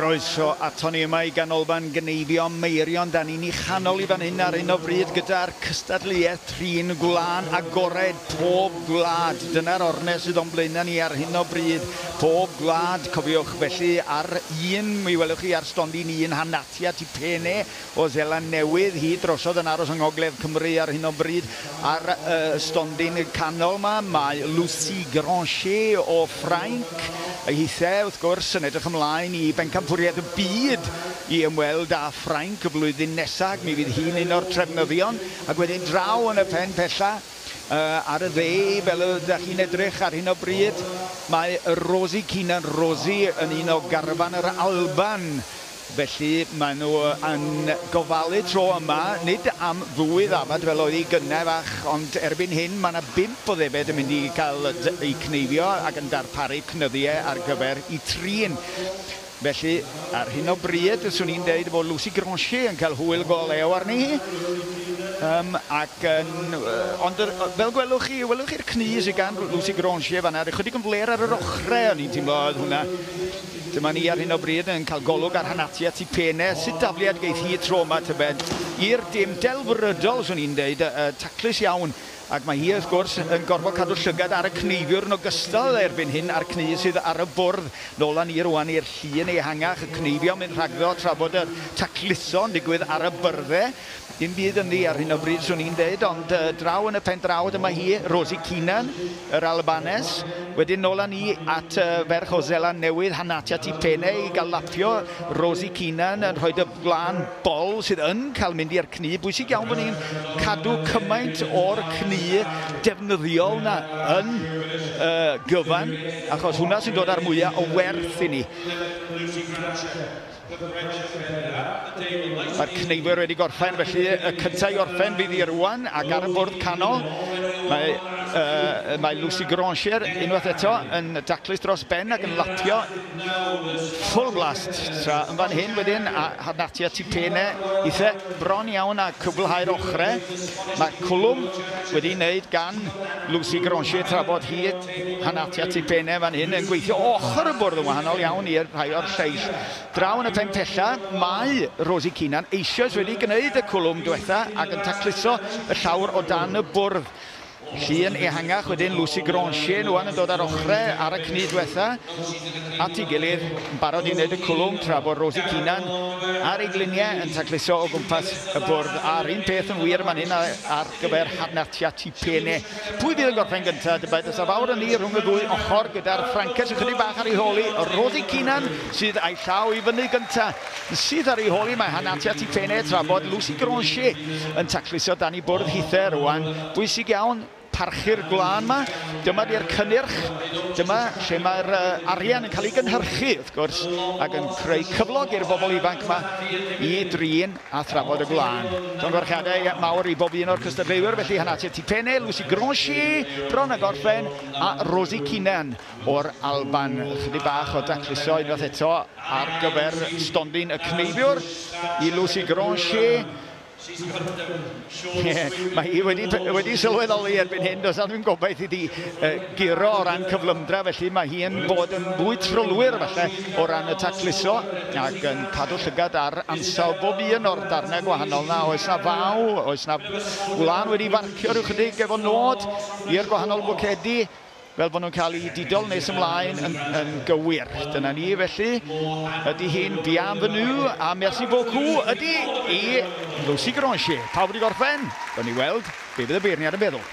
Croeso aton ni yma i Ganolfan Gneifio Meirion. Da ni'n ei chanol i fan hyn ar hyn o bryd gyda'r cystadleuaeth trin gwlân agored pob gwlad. Dyna'r ornest sydd o'n blaenau ni ar hyn o bryd. Pob gwlad, cofiwch, felly ar un, mi welwch chi ar stondin un Hanatia Tipene o Seland Newydd, hi drosodd yn aros yng Ngogledd Cymru ar hyn o bryd. Ar y stondin canol yma mae Lucie Grancher o Ffrainc, a hithe wrth gwrs yn edrych ymlaen i bencampwriaeth y byd i ymweld â Ffrainc y flwyddyn nesaf. Mi fydd hi'n un o'r trefnyddion, ac wedyn draw yn y pen pella ar y dde, fel ydych chi'n edrych ar hyn o bryd, mae Rosie Keenan. Rosie yn un o garfan yr Alban. Felly maen nhw yn gofalu tro yma, nid am ddwy ddafad fel oedd hi gynnau fach, ond erbyn hyn mae yna 5 o ddefed yn mynd i gael eu cneifio ac yn darparu cnyddiau ar gyfer eu trin. Felly, ar hyn o bryd, swn i'n deud bod Lucie Grancher yn cael hwyl go lew arni hi. Ond fel gwelwch chi, welwch chi'r cnu sydd gan Lucie Grancher fan'na, ychydig yn fler ar yr ochrau, o'n i'n teimlo oedd hwnna. Dyma ni ar hyn o bryd yn cael golwg ar Hanatia Tipene. Sut dafliad geith hi tro yma, tybed? I'r dim delfrydol, swn i'n deud, taclus iawn. Ac mae hi, wrth gwrs, yn gorfod cadw llygad ar y cneifiwr yn ogystal erbyn hyn a'r cnu sydd ar y bwrdd. Nôl â ni rwan i'r llun ehangach, y cneifio mynd rhagddo tra bod y tacluso'n digwydd ar y byrddau. Dim byd ynddi ar hyn o bryd, swn i'n deud, ond draw yn y pen draw dyma hi, Rosie Keenan, yr Albanes. Wedyn nôl â ni at ferch o Seland Newydd, Hanatia Tipene, i gael lapio Rosie Keenan yn rhoi y gwlân bol sydd yn cael mynd i'r cnu. Bwysig iawn bod ni'n cadw cymaint o'r cnu defnyddiol na yn gyfan, achos hwnna sy'n dod â'r mwyaf o werth i ni. Mae'r cneifwyr wedi gorffen, felly y cyntaf i orffen fydd hi rwan, ac ar y bwrdd canol mae Lucie Grancher unwaith eto yn daclus dros ben ac yn lapio full blast. Tra yn fan hyn wedyn, a Hanatia Tipene eitha bron iawn a cwblhau'r ochrau. Mae cwlwm wedi wneud gan Lucie Grancher tra bod hi, Hanatia Tipene fan hyn, yn gweithio ochr y bwrdd yn wahanol iawn i'r rhai o'r lleill. Draw yn y pen pella, mae Rosie Keenan eisoes wedi gwneud y cwlwm diwetha ac yn tacluso y llawr o dan y bwrdd. Llun ehangach wedyn Lucie Grancher rwan yn dod ar ochrau ar y cnu diwetha at ei gilydd yn barod i wneud y cwlwm tra bod Rosie Keenan ar ei gliniau yn tacluso o gwmpas y bwrdd. A'r un peth yn wir man hyn ar gyfer Hanatia Tipene. Pwy fydd yn gorffen gyntaf? Dybed, oes 'na fawr yn ni rhwng y ddwy ochr gyda'r Ffrancais ychydig bach ar ei hôl hi. Rosie Keenan sydd â'i llaw i fyny gyntaf. Sydd ar ei hôl hi mae Hanatia Tipene tra bod Lucie Grancher yn tacluso dan ei bwrdd hithe rwan. Bwysig iawn parchu'r gwlân yma. Dyma di'r cynnyrch, dyma lle mae'r arian yn cael ei gynhyrchu, wrth gwrs, ac yn creu cyflog i'r bobl ifanc yma i drin a thrafod y gwlân. Llongyfarchiadau mawr i bob un o'r cystadleuwyr, felly Hanatia Tipene, Lucie Grancher, bron a gorffen, a Rosie Keenan o'r Alban. Chydig bach o dacluso unwaith eto ar gyfer stondin y cneifiwr i Lucie Grancher. Mae hi wedi sylweddoli erbyn hyn, does 'na ddim gobaith iddi guro o ran cyflymdra, felly mae hi yn bod yn fwy trylwyr falle o ran y tacluso ac yn cadw llygad ar ansawdd bob un o'r darnau gwahanol na. Oes na faw, oes na wlân wedi farcio rhyw chydig efo nod i'r gwahanol bwcedi, fel bod nhw'n cael eu didol nes ymlaen yn gywir. Dyna ni felly, ydy hi'n bienvenue a merci beaucoup ydy i Lucie Grancher. Pawb wedi gorffen? Gawn ni weld be fydd y beirniad yn feddwl.